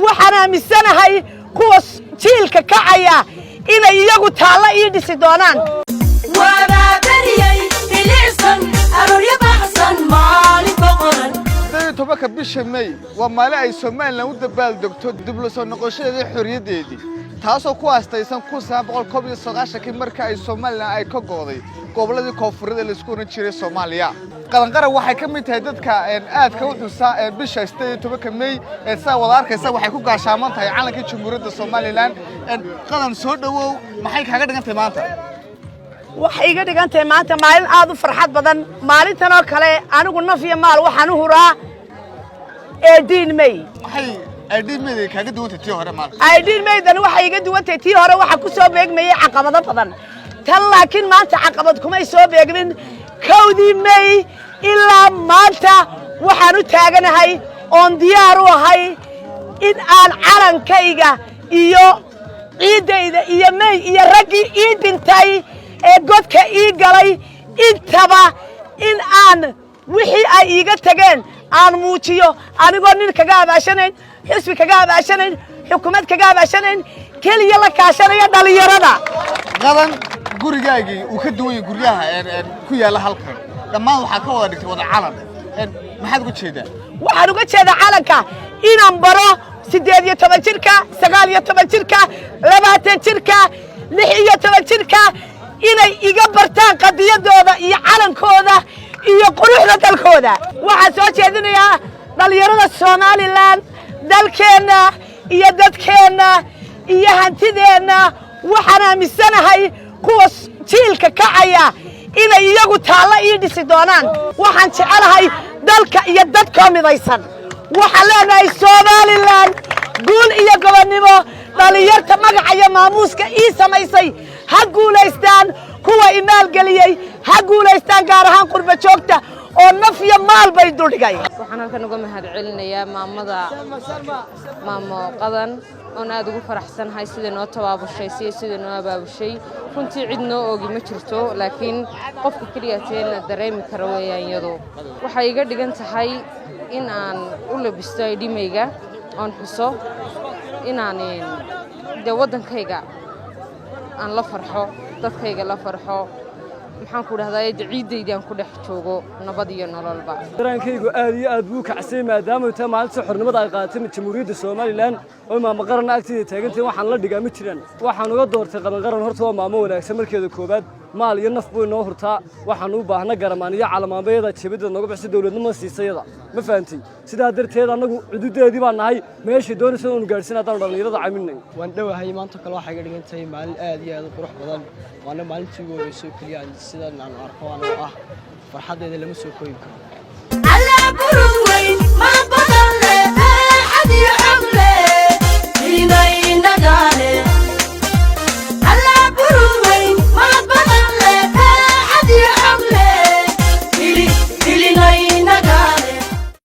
Waxaan aaminsanahay kuwa jiilka kacaya inay iyagu taallo ii dhisi doonaan. Waababariyey bilicsan arooryo baxsan maalin boqoran. 18-ka bisha May waa maalin ay Somaliland u dabaaldegto dib la soo noqoshadeedii xorriyaddeedii, taasoo ku aastaysan 1991-kii, marka ay Somaliland ay ka go'day gobolladii koonfureed ee laisku oran jiray Soomaaliya. Qadanqaran waxay ka mid tahay dadka aadka u xusa bisha 18-ka May. Sidaa wada arkaysa, waxay ku gaashaaman tahay calankii Jamhuuriyadda Somaliland. Qadan, soo dhowow. Maxay kaaga dhigan tahay maanta? Waxay iga dhigan tahay maanta maalin aad u farxad badan. Maalintan oo kale anigu naf iyo maal waxaan u huraa 18 May. Maxay 18 Mayda kaaga duwan tahay tii hore maanta? 18 Maydan waxay iga duwan tahay, tii hore waxaa ku soo beegmayey caqabado badan. Tan laakiin maanta caqabad kumay soo beegmin. 1dii May ilaa maanta waxaan u taaganahay oon diyaar u ahay in aan calankayga iyo ciiddayda iyo May iyo raggii ii dhintay ee godka ii galay intaba in aan wixii ay iiga tageen aan muujiyo, anigoo nin kaga abaashanayn, xisbi kaga abaashanayn, xukuumad kaga abaashanayn, keliya la kaashanaya dhallinyarada. Qadan, gurigaagii uu ka duwan yahay guryaha ku yaalla halkan dhammaan. Waxaa ka wada dhigtay wada calan. Maxaad uga jeedaa? Waxaan uga jeedaa calanka inaan baro 18 jirka, 19 jirka, 20 jirka, 16 jirka, inay iga bartaan qadiyadooda iyo calankooda iyo quruxda dalkooda. Waxaan soo jeedinayaa dhallinyarada Somaliland, dalkeenna iyo dadkeenna iyo hantideenna. Waxaan aaminsanahay kuwa jiilka kacaya inay iyagu taallo ii dhisi doonaan. Waxaan jecelahay dalka iyo dadkoo midaysan. Waxaan leenahay Somaliland guul iyo gobonnimo. Dhallinyarta magaca iyo maamuuska ii samaysay ha guulaystaan. Kuwa imaalgeliyey ha guulaystaan, gaar ahaan qurba joogta oo naf iyo maal bay duldhigay. Waxaan halkan uga mahad celinayaa maamada, Maamo Qadan, oon aad ugu faraxsanahay sida noo tabaabushay, sida noo abaabushay. Runtii cid noo oogi ma jirto, laakiin qofka keliya teena dareemi kara weeyaan iyadu. Waxay iga dhigan tahay in aan u labisto 18 Mayga oon xuso, inaan dee waddankayga aan la farxo, dadkayga la farxo, maxaan ku dhahdaa, de ciiddaydii aan ku dhex joogo nabad iyo nololba. Dareenkaygu aad iyo aad buu u kacsay, maadaama tahay maalinta xornimada ay qaadatay Jamhuuriyadda Somaliland oo Maamo Qaranna agteeda taagantahay. Waxaan la dhigaa ma jiraan. Waxaan uga doortay Qadan Qaran, horta waa maamo wanaagsan. Markeeda koowaad, maal iyo naf buu inoo hurtaa. Waxaan u baahna garamaan iyo calamaanbayada jeebadda nooga bixisa, dowladnimo siisayada, ma fahantay? Sidaa darteed annagu cududeedii baan nahay, meeshay doonaysa oonu gaadhsiin haddaanu dhallinyarada caminay. Waan dhowahay. Maanta kale waxay iga dhigan tahay maalin aad iyo aad u qurux badan, waana maalintii ugu horreysay oo keliya aan sidan aan arko anoo ah. Farxaddeeda lama soo koobi karo. Alla.